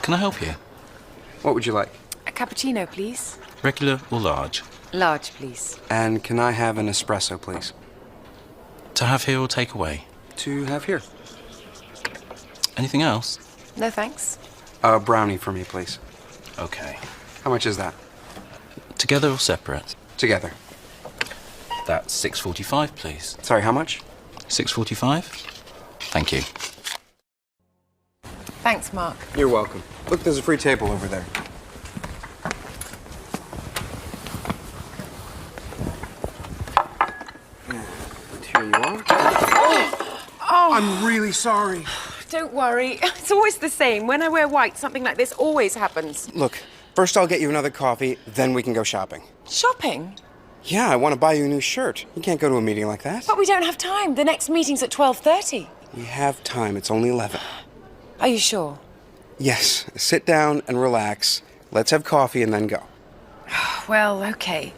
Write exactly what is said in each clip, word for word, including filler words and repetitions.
Can I help you? What would you like? A cappuccino, please. Regular or large? Large, please. And can I have an espresso, please? To have here or take away? To have here. Anything else? No, thanks. A brownie for me, please. Okay. How much is that? Together or separate? Together. That's six forty-five, please. Sorry, how much? Six forty-five. Thank you. Thanks, Mark. You're welcome. Look, there's a free table over there. And here you are. Oh! I'm really sorry. Don't worry. It's always the same. When I wear white, something like this always happens. Look, first I'll get you another coffee, then we can go shopping. Shopping? Yeah, I want to buy you a new shirt. You can't go to a meeting like that. But we don't have time. The next meeting's at twelve thirty. We have time. It's only eleven. Are you sure? Yes. Sit down and relax. Let's have coffee and then go. Well, okay.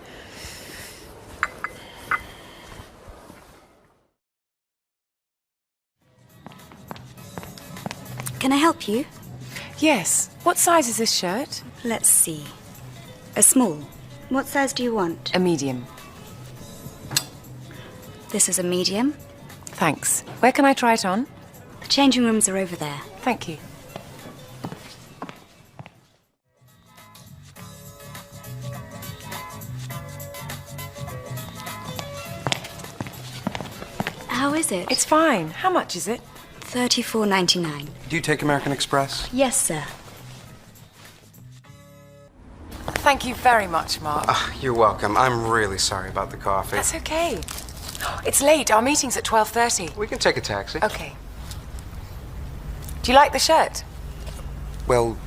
Can I help you? Yes. What size is this shirt? Let's see. A small. What size do you want? A medium. This is a medium. Thanks. Where can I try it on? The changing rooms are over there. Thank you. How is it? It's fine. How much is it? Thirty-four ninety-nine. Do you take American Express? Yes, sir. Thank you very much, Mark. Ah, you're welcome. I'm really sorry about the coffee. That's okay. It's late. Our meeting's at twelve thirty. We can take a taxi. Okay. Do you like the shirt? Well,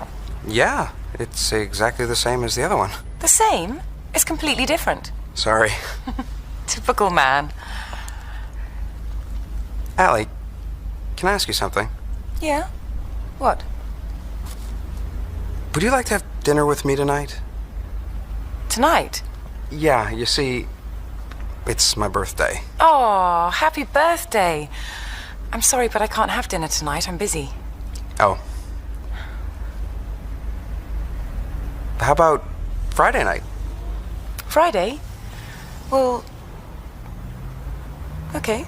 yeah. It's exactly the same as the other one. The same? It's completely different. Sorry. Typical man. Allie, can I ask you something? Yeah? What? Would you like to have dinner with me tonight? Tonight? Yeah, you see, it's my birthday. Oh, happy birthday. I'm sorry, but I can't have dinner tonight. I'm busy. Oh. How about Friday night? Friday? Well, okay.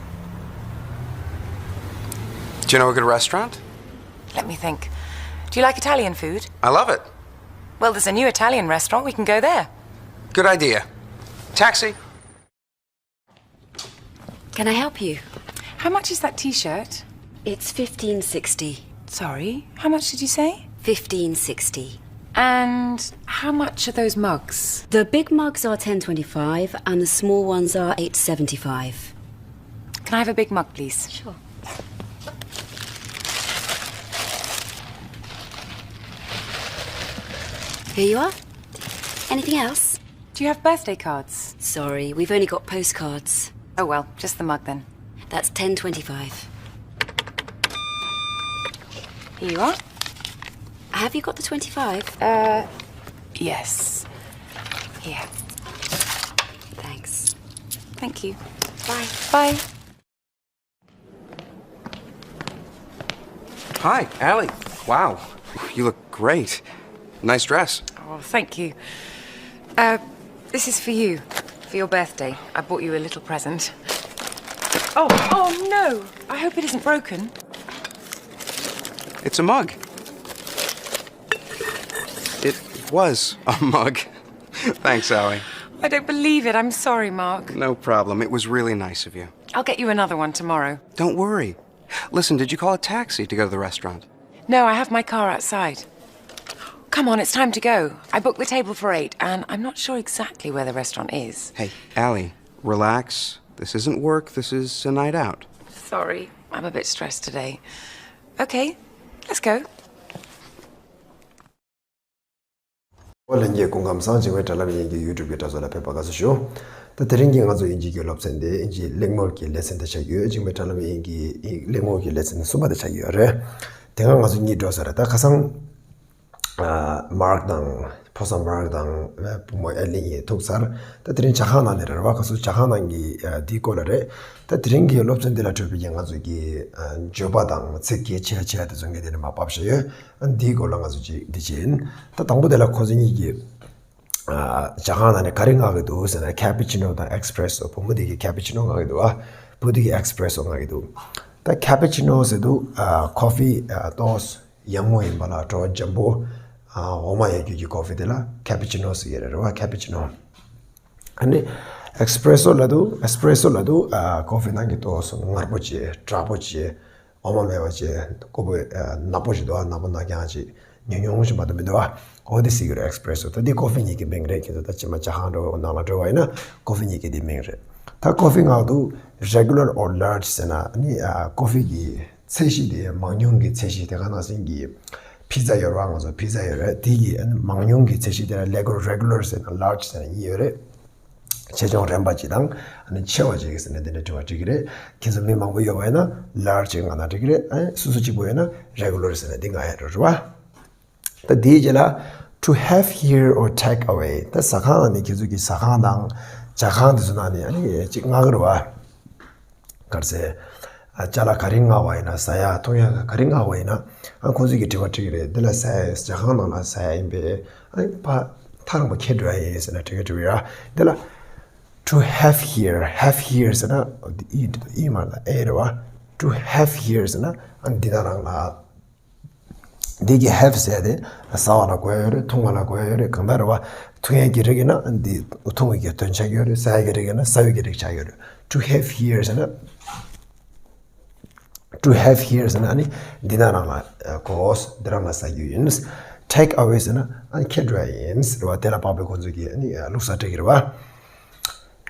Do you know a good restaurant? Let me think. Do you like Italian food? I love it. Well, there's a new Italian restaurant. We can go there. Good idea. Taxi. Can I help you? How much is that t-shirt? It's fifteen sixty. Sorry, how much did you say? Fifteen sixty. And how much are those mugs? The big mugs are ten twenty-five and the small ones are eight seventy-five. Can I have a big mug, please? Sure. Here you are. Anything else? Do you have birthday cards? Sorry, we've only got postcards. Oh well, just the mug then. That's ten twenty-five. Here you are. Have you got the twenty-five? Uh, yes. Here. Thanks. Thank you. Bye. Bye. Hi, Allie. Wow, you look great. Nice dress. Oh, thank you. Uh, this is for you, for your birthday. I bought you a little present. Oh, oh no! I hope it isn't broken. It's a mug. It was a mug. Thanks, Allie. I don't believe it. I'm sorry, Mark. No problem. It was really nice of you. I'll get you another one tomorrow. Don't worry. Listen, did you call a taxi to go to the restaurant? No, I have my car outside. Come on, it's time to go. I booked the table for eight, and I'm not sure exactly where the restaurant is. Hey, Allie, relax. This isn't work, this is a night out. Sorry, I'm a bit stressed today. Okay, let's go. ཨོ་ལྷན་རྒྱས་སྐུ་ཁམས་བཟང་། འཇིགས་མེད་དྲ་ལམ་དབྱིན་སྐད་ཡུ་ཊུབ་ཀྱི་དྲ་ཚོགས་ལ་ཕེབས་པར་དགའ་བསུ་ཞུ། ད་དེ་རིང་གི་ང་ཚོ་དབྱིན་ཇི་གི་སློབ་ཚན་དེ་དབྱིན་ཇི་གླེང་མོལ་གྱི་ལེ་ཚན་དེ་ཆགས་ཡོད། འཇིགས་མེད་དྲ་ལམ་དབྱིན་སྐད་གླེང་མོལ་གྱི་ལེ་ཚན་གསུམ་པ་དེ་ཆགས་ཡོད་རེད། དེ་སྔ་ང་ཚོ་གཉིས་འགྲོ་ས་རེད། ད་ཁ་སང་ཨ་མཱརྐ་དང་ ཕོ་གསར་མར་དང་བུ་མོ་ཨེ་ལི་གཉིས་ཐུག་ཚར། ད་དེ་རིང་ཇ་ཁང་ནང་ནས་རེད་བ། ཁ་སང་ཇ་ཁང་ནང་གི་འདིའི་སྐོར་ལ་རེད། ད་དེ་རིང་གི་སློབ་ཚན་འདི་ལ་འཕྲོད་པའི་ང་ཚོ་གི་བརྗོད་པ་དང་ཚིག་གལ་ཆེ་ཆེ་དེ་ཚོ་ངས་དེ་ནས་མར་ཕབ་བཞག་ཡོད། འདིའི་སྐོར་ལ་ང་ཚོ་ཅིག་འདི་བྱེད་ཡིན། ད་དང་པོ་དེ་ལ་ཁོ་ཚོ་གཉིས་ཀྱིས་ཇ་ཁང་ནང་ནས་ག་རེ་མངགས་ཀྱི་འདུག་ཟེར་ན། ཁེ་པི་ཆི་ནོ་དང་ཨེག་སི་པི་རེ་སོ། བུ་མོ་དེ་གིས་ཁེ་པི་ཆི་ནོ་མངགས་ཀྱི་འདུག་བ། བུ་དེ་གིས་ཨེག་སི་པི་རེ་སོ་མངགས་ཀྱི་འདུག་ད་ཁེ་པི་ཆི་ནོ་ཟེར་དུས་ཁོ་ཕི་ཏོག་ཙམ་ཡང་མོ་ཡིན་པ་ལ་བྲོ་བ་འཇམ་པོ། འོ་མ་ཡོད་རྒྱུ་གི་ཁོ་ཕི་དེ་ལ་ཁེ་པི་ཆི་ནོ་ཟེར་གྱི་རེད་རེད་བ། ཁེ་པི་ཆི་ནོ། ཨ་ནི་ཨེག་སི་པི་རེ་སོ་ལབ་དུས། ཨེག་སི་པི་རེ་སོ་ལབ་དུས་ཁོ་ཕི་ནང་གི་ཏོག་ཙམ་མངར་པོ་བྱས། དྲག་པོ་བྱས། འོ་མ་མེད་པ་བྱས། ཀོ་པོ་ནག་པོ་ཞིག་འདུག་བ། ནག་པོ་ནག་རྐྱང་ཅིག་ཉུང་ཉུང་ཞིག་མ་གཏོགས་མི་འདུག་བ། འོ་དེ་ཟེར་གྱི་རེད། ཨེག་སི་པི་རེ་སོ། ད་འདི་ཁོ་ཕི་གཉིས་ཀྱི་མིང་རེད། ཁྱེད་ཚོ་ད་ཕྱི་མ་ཇ་ཁང་འགྲོ་ནང་ལ་འགྲོ་བ་ཡིན་ན་ཁོ་ཕི་གཉིས་ཀྱི་འདི་མིང་རེད། ད་ཁོ་ཕི་མངགས་དུས་regular or large ཟེར་ན་ནི་ཁོ་ཕི་གི་ཚད་གཞི་དེ་མང་ཉུང་གི་ཚད་གཞི། དེ་ག་ནང་བཞིན་གྱི་ཕི་ཛ་ཡོད་རེད་བ། ང་ཚོ་ཕི་ཛ་ཡོད་རེད། དེ་གི་ཨ་ནི་མང་ཉུང་གི་ཚད་གཞི་དེ་ལ་regular regular ཟེར་ན་large ཟེར་ན་གཉིས་ཡོད་རེད། ཆེ་ཆུང་རན་པ་ཅིག་དང་ཨ་ནི་ཆེ་བ་ཅིག་ཟེར་ན་དེ་འདྲ་དྲི་བ་དྲི་གི་རེད། ཁྱེད་ཚོ་མི་མང་པོ་ཡོད་པ་ཡིན་ན་large ཅིག་མངགས་ན་འགྲིག་གི་རེད། ཨ་ནི་སོ་སོ་གཅིག་པོ་ཡོད་ན་regular ཟེར་ན་འདི་མངགས་ཡ་འགྲོ་རེད་བ། ད་དེའི་རྗེས་ལ་to have here or take away། ད་ཟ་ཁང་ནང་ནས་ཁྱེད་ཚོ་གི་ཟ་ཁང་དང་ཇ་ཁང་དེ་ཚོ་ནང་ནས་ཨ་ནི་ཅིག་མངགས་ཀྱི་རེད་བ། ག་རེ་ཟེར། ཨ་ཅ་ལག་ག་རེ་མངགས་པ་ཡིན་ན། ཟ་ཡ་འཐུང་ཡ་ག་རེ་མངགས་པ་ཡིན་ན། ཨ་ཁོང་ཚོས་ཀྱི་དྲི་བ་དྲི་གི་རེད། འདི་ལ་ཟ་ཡ། ཇ་ཁང་ནང་ལ་ཟ་ཡ་ཡིན་པས། ཨ་ཕ་ཐག་རིང་པོ་ཁྱེར་འགྲོ་ཡ་ཡིན་ཟེར་ན་དྲི་གི་དྲི་བ་ཡ། འདི་ལ་to have here། have here ཟེར་ན་ཨི་ཨི་མ་ལ་ཨེ་རེད་བ། to have here ཟེར་ན་ཨ་འདི་ན་རང་ལ། འདི་གི་have ཟེར་དེ་ཟ་བ་ལ་གོ་ཡ་ཡོད་རེད། འཐུང་བ་ལ་གོ་ཡ་ཡོད་རེད། གང་ལྟར་རེད་བ། འཐུང་ཡས་ཀྱི་རིགས་ཡིན་ན་འདི་འཐུང་བའི་གི་དོན་ཆགས་ཀྱི་ཡོད་རེད། ཟ་ཡས་ཀྱི་རིགས་ཡིན་ན་ཟ་བའི་གི་རིགས་ཆགས་ཀྱི་ཡོད་རེད། to have here ཟེར་ན། to have here ཟེར་ན་ཨ་ནི་འདི་ན་རང་ལ་གོ། འདི་རང་ལ་ཟ་རྒྱུ་ཡིན། take away ཟེར་ན་ཨ་ནི་ཁྱེར་འགྲོ་ཡ་ཡིན་ཟེར་བ། དེ་ལ་དཔག་པའི་ཁོང་ཚོས་ཀྱི་ཨ་ནི་ལུགས་སྲོལ་སྤྲད་ཀྱི་རེད་བ།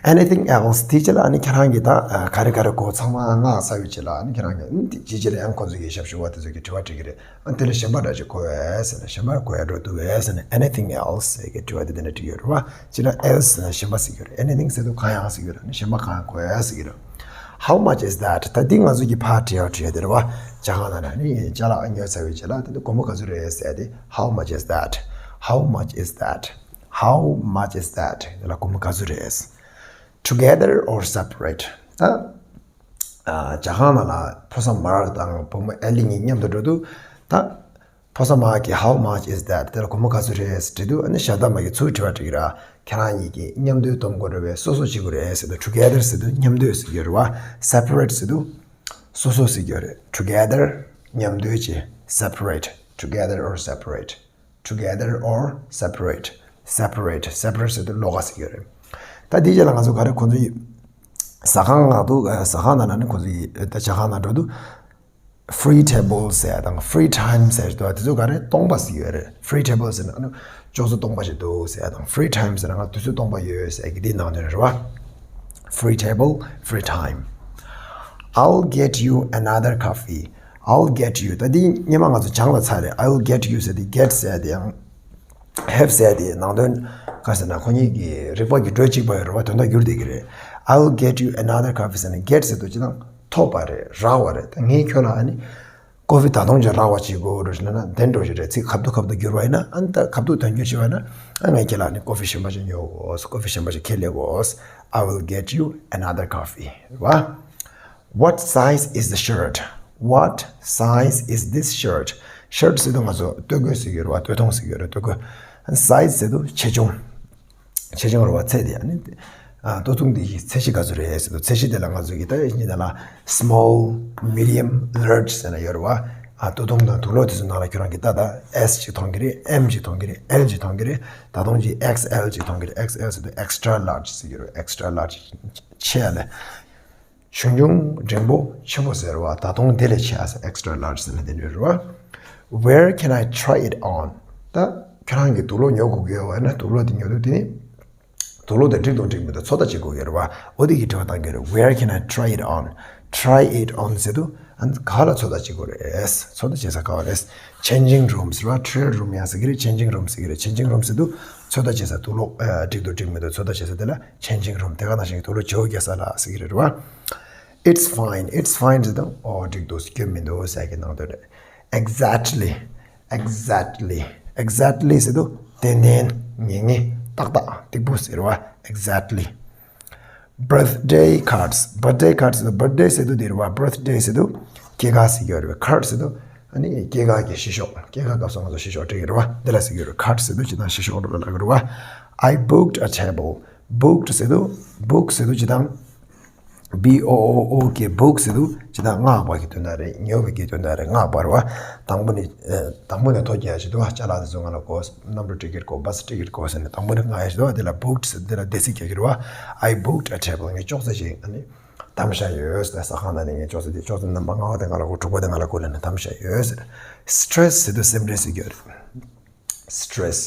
Anything else དེའི་རྗེས་ལ་ཨ་ནི་ཁྱེད་རང་གིས་ད་ག་རེ་ག་རེ་གོ་ཚང་མ་མངགས་ཚར་བའི་རྗེས་ལ་ཨ་ནི་ཁྱེད་རང་གིས་ཨ་ནི་དེའི་རྗེས་ལ་ཡང་ཁོ་ཚོ་གི་ཞབས་ཞུ་བ་དེ་ཚོ་གི་དྲི་བ་དྲི་གི་རེད། ཨ་ནི་དེ་ལ་གཞན་པ་འདྲ་ཅིག་གོ་ཡས་ཟེར་ན། གཞན་པ་གོ་ཡ་འགྲོ་འདུག་གས་ཟེར་ན། Anything else ཟེར་གི་དྲི་བ་དེ་དེ་འདྲ་དྲི་གི་ཡོད་རེད་བ། ཅི་ལ་else ཟེར་ན་གཞན་པ་ཟེར་གི་ཡོད་རེད། anything ཟེར་དུས་གང་ཡང་ཟེར་གི་ཡོད་རེད། ཨ་ནི་གཞན་པ་གང་ཡང་གོ་ཡས་ཟེར་གི་རེད། How much is that ད་འདི་ང་ཚོ་གི་ཕར་དྲི་ཡ་དྲི་ཡ་དེ་རེད་བ། ཇ་ཁང་ནང་ནས་ཨ་ནི་ཅ་ལག་ཉོས་ཚར་བའི་རྗེས་ལ་དེ་འདི་སྒོར་མོ་ག་ཚོད་རེད་ཟེར་ཏེ། How much is that? How much is that? How much is that? དེ་ལ་སྒོར་མོ་ག་ཚོད་རེད། Together or separate? ད་ཨ་ཇ་ཁང་ནང་ལ་ཕོ་གསར་མར་དང་བུ་མོ་ཨེ་ལི་གཉིས་མཉམ་དུ་འགྲོ་དུས། ད་ཕོ་གསར་མར་གྱིས་How much is that? དེ་ལ་སྒོར་མོ་ག་ཚོད་རེད་དྲིས་དུས། ཨ་ནི་ཤ་ད་མ་གིས་ཚུར་དྲི་བ་དྲི་གི་ར། ཁྱེད་རང་གཉིས་ཀྱིས་མཉམ་དུ་སྡོམ་དགོས་རེད་པས་སོ་སོ་བྱེད་དགོས་རེད་ཟེར་དུས། Together ཟེར་དུས་མཉམ་དུ་ཟེར་གྱི་རེད་བ། Separate ཟེར་དུས་སོ་སོ་ཟེར་གྱི་རེད། Together མཉམ་དུ་བྱས། Separate together or separate. Together or separate. Separate separate ཟེར་དུས་ལོགས་ཀ་ཟེར་གྱི་རེད། ད་དེའི་རྗེས་ལ་ང་ཚོ་ག་རེ། ཁོང་ཚོ་ཡི་ཟ་ཁང་མངགས་འདུག་ཟ་ཁང་ནང་ན་ནི་ཁོང་ཚོ་ཡི་ད་ཇ་ཁང་ནང་འགྲོ་དུས། Free table ཟེར་ཡ་དང་free time ཟེར་ཡ་འདུག་དེ་ཚོ་ག་རེ། སྟོང་པ་ཟེར་གྱི་ཡོད་རེད། Free table ཟེར་ན་ཨ་ནི་ཅོག་ཙེ་སྟོང་པ་ཞིག་འདུག་ཟེར་ཡ་དང་། free time ཟེར་ན་ང་དུས་ཚོད་སྟོང་པ་ཡོད་ཟེར་གྱི་དེའི་ནང་དོན་རེད་བ། Free table, free time. I'll get you another coffee. I'll get you. ད་འདི་སྔོན་མ་ང་ཚོ་སྦྱངས་ཚར་རེད། I'll get you ཟེར་དེ་get ཟེར་དེ་ཡང་have ཟེར་དེ་ནང་དོན་ག་ཟེར་ན་ཁོ་གཉིས་ཀྱི་རིག་པ་གི་འགྲོས་གཅིག་པ་ཡོད་རེད་བ། དོན་དག་འགྱུར་བསྡད་ཀྱི་རེད། I'll get you another coffee ཟེར་ནས་get ཟེར་དུས་ཅི་དང་ཐོབ་པ་རེད། རག་པ་རེད། ད་ངས་ཁྱོད་ལ་ཨ་ནི་ཀོ་ཕི་ད་དུང་ཅིག་རག་པ་ཅིག་དགོས་རེད་ལབ་ན་དེ་འགྲོ་ཞིག་རེད། ཚིག་ཁ་ཐུག་ཁ་ཐུག་བསྒྱུར་བ་ཡིན་ན། ཨ་ནི་ད་ཁ་ཐུག་དོན་འགྱུར་བྱས་པ་ཡིན་ན། ཨ་ངས་ཁྱེད་ལ་ནི་ཀོ་ཕི་གཞན་པ་ཞིག་ཉོ་དགོས། ཀོ་ཕི་གཞན་པ་ཞིག་ཁྱེར་སླེབས་དགོས། I will get you another coffee རེད་བ། What size is the shirt? What size is this shirt? shirt ཟེར་དུས་ང་ཚོ་སྟོད་གོས་ཟེར་གྱི་རེད་བ། སྟོད་ཐུང་ཟེར་གྱི་རེད། སྟོད་གོས། size ཟེར་དུས་ཆེ་ཆུང་། ཆེ་ཆུང་རེད་བ། ཚད་དེ་ཨ་ནི། ཨ་སྟོད་ཐུང་དེ་ཡི་ཚད་གཞི་ག་ཚོད་རེད་ཟེར་དུས། ཚད་གཞི་དེ་ལ་ང་ཚོ་གི་ད་ཡིན་ན་ལ་small, medium, large ཟེར་ན་ཡོད་རེད་བ། ཨ་སྟོད་ཐུང་དང་དུག་ལོག་དེ་ཚོ་ནང་ལ་ཁྱོད་རང་གི་ད་ད་S ཅིག་མཐོང་གི་རེད། M ཅིག་མཐོང་གི་རེད། L ཅིག་མཐོང་གི་རེད། ད་དུང་ཅིག་X L ཅིག་མཐོང་གི་རེད། X L ཟེར་དུས་extra large ཟེར་གྱི་རེད། extra large ཆེ་ལ། ཆུང་ཆུང་། འབྲིང་པོ། ཆེན་པོ་ཟེར་བ། ད་དུང་དེ་ལས་ཆེ་ས་extra large ཟེར་ན་དེ་འདྲ་རེད་བ། Where can I try it on? ད་ཁྱོད་རང་གི་དུག་ལོག་ཉོ་དགོས་ཀྱི་ཡོད་པ་ན། དུག་ལོག་དེ་ཉོ་དུས་དེ་ནི་དུག་ལོག་དེ་འགྲིག་འདུག་འགྲིག་མི་འདུག་ཚོད་ལྟ་བྱེད་དགོས་ཀྱི་རེད་བ། འོ་དེ་གི་དྲི་བ་བཏང་གི་རེད། Where can I try it on? try it on ཟེར་དུས་ཨ་ནི་ག་ལ་ཚོད་ལྟ་བྱེད་དགོས་རེད། ཚོད་ལྟ་བྱེད་ས་ག་བ་རེད། changing room ཟེར་བ། trial room ཡང་ཟེར་གྱི་རེད། changing room ཟེར་གྱི་རེད། changing room ཟེར་དུས་ཚོད་ལྟ་བྱེད་ས། དུག་ལོག་ཨ་འགྲིག་འདུག་འགྲིག་མི་འདུག་ཚོད་ལྟ་བྱེད་ས་དེ་ལ་changing room། དེ་ག་ནང་བཞིན་དུག་ལོག་བརྗེ་པོ་རྒྱག་ས་ལ་ཟེར་གྱི་རེད་བ། It's fine. It's fine ཟེར་དུས་ཨོ་འགྲིག་འདུག་སྐྱོན་མི་འདུག་ཟེར་གྱི་ནང་དོན་རེད། Exactly. Exactly. Exactly ཟེར་དུས་ ཏན་ཏན། ངེས་ངེས། ཏག་ཏག། སྟེགས་བུ་ཟེར་བ། Exactly. Birthday cards. Birthday cards ཟེར་དུས། Birthday ཟེར་དུས་འདི་རེད་བ། Birthday ཟེར་དུས་སྐྱེས་སྐར་ཟེར་གྱི་ཡོད་རེད་བ། Card ཟེར་དུས་ཨ་ནི་སྐྱེས་སྐར་གྱི་ཕྱི་ཤོག་སྐྱེས་སྐར་སྐབས་སུ་ང་ཚོ་ཕྱི་ཤོག་སྤྲད་ཀྱི་རེད་བ། འདི་ལ་ཟེར་གྱི་ཡོད་རེད། Card ཟེར་དུས་སྤྱིར་བཏང་ཕྱི་ཤོག་འགྲོ་ལ་ལབ་ཀྱི་རེད་བ། I booked a table. Booked ཟེར་དུས། Booked ཟེར་དུས་སྤྱིར་བཏང་B O O O K book ཟེར་དུས་སྤྱིར་བཏང་སྔགས་པ་གི་དོན་དག་རེད། ཉོ་བའི་གི་དོན་དག་རེད། སྔགས་པ་རེད་བ། དང་པོ་ནས་ཨ་དང་པོ་ནས་ཐོ་རྒྱག་ཡ་ཞིག་འདུག་བ། ཅ་ལག་དེ་ཚོ་ང་ལ་དགོས། གནམ་གྲུ་ཊི་ཀེ་ཊི་དགོས། བྷ་སི་ཊི་ཀེ་ཊི་དགོས་ཟེར་ནས་དང་པོ་ནས་མངགས་ཡ་ཞིག་འདུག་བ། དེ་ལ་booked ཟེར། དེ་ལ་འདས་ཚིག་རྒྱག་གི་རེད་བ། I booked a table. ངས་ཅོག་ཙེ་ཞིག་ཨ་ནི་བདམས་བཞག་ཡོད་ཟེར། ཟ་ཁང་ནང་ནས་ངས་ཅོག་ཙེ་དེ། ཅོག་ཙེ་རྣམ་པ་ལྔ་པ་དེ་ང་ལ་དགོས། དྲུག་པ་དེ་ང་ལ་དགོས་ལབ་ནས་བདམས་བཞག་ཡོད་ཟེར། Stress ཟེར་དུས་སེམས་ཁྲལ་ཟེར་གྱི་ཡོད་རེད། Stress.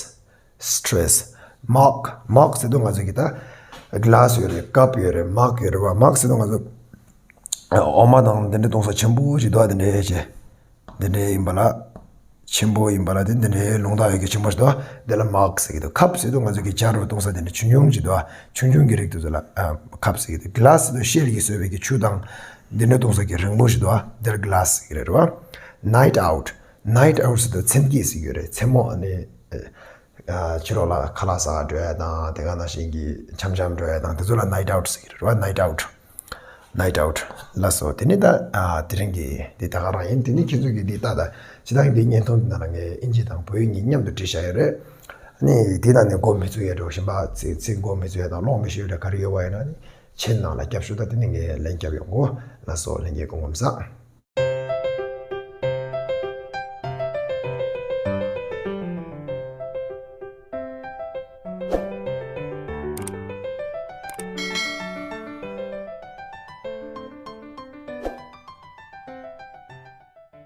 Stress. Mug. Mug ཟེར་དུས་ང་ཚོ་གི་ད་གི་ལ་སི་ཡོད་རེད། ཀབ་ཡོད་རེད། མག་ཡོད་རེད་བ། མག་ཟེར་དུས་ང་ཚོ་འོ་མ་དང་དེ་འདྲ་བཏུང་ས་ཆེན་པོ་ཞིག་འདུག་བ། དེ་འདྲ་བྱས། དེ་འདྲ་ཡིན་པ་ལ། ཆེན་པོ་ཡིན་པ་ལ་དེ་འདི་འདྲའི་ལུང་ཐག་ཡོད་མཁན་ཆེན་པོ་ཞིག་འདུག་བ། དེ་ལ་མག་ཟེར་གྱི་འདུག་ཀབ་ཟེར་དུས་ང་ཚོ་གི་ཇ་རུ་བཏུང་ས་དེ་འདྲ་ཆུང་ཆུང་ཞིག་འདུག་བ། ཆུང་ཆུང་གི་རིགས་དེ་ཚོ་ལ་ཨ་ཀབ་ཟེར་གྱི་འདུག་གི་ལ་སི་ཟེར་དུས་ཤེལ་གྱིས་བཟོས་པའི་གི་ཆུ་དང་དེ་འདྲ་བཏུང་ས་གི་རིང་པོ་ཞིག་འདུག་བ། དེ་ལ་གི་ལ་སི་ཟེར་གྱི་རེད་བ། Night out. Night out ཟེར་དུས་མཚན་དཀྱིལ་ཟེར་གྱི་རེད། མཚན་མོ་ཨ་ནི། ཕྱི་ལོགས་ལ་ཁ་ལག་ཟ་འགྲོ་ཡ་དང་། དེ་ག་ནང་བཞིན་གྱི་འཆམ་འཆམ་འགྲོ་ཡ་དང་། དེ་ཚོ་ལ་night out ཟེར་གྱི་རེད་བ། night out. Night out. ལགས་སོ། དེ་ནི་ད་ཨ་དེ་རིང་གི་འདི་ད་ག་རང་ཡིན། དེ་ནི་ཁྱེད་ཚོ་གི་འདི་ལྟ་ད་སྤྱིར་བཏང་གི་འདི་བརྙན་ཐུང་འདི་ནང་ལ་ངས་ཨིན་ཇི་དང་བོད་ཡིག་གཉིས་མཉམ་དུ་བྲིས་བཞག་ཡོད་རེད། ཨ་ནི་འདི་ནང་ནས་མགོ་མི་ཚོས་ཡ་འགྲོ་བཞིན་པ། ཚིག་ཚིག་མགོ་མི་ཚོས་ཡ་དང་ཀློག་མི་ཤེས་ཡ་འདྲ་ག་རེ་ཡོད་པ་ཡིན་ན་ནི་མཆན་ནང་ལ་རྒྱབ་ཞུ་ད། དེ་ནི་ངས་ལན་རྒྱབ་ཡོང་གོ། ལགས་སོ། ལྷན་རྒྱས་སྐུ་ཁམས་བཟང་།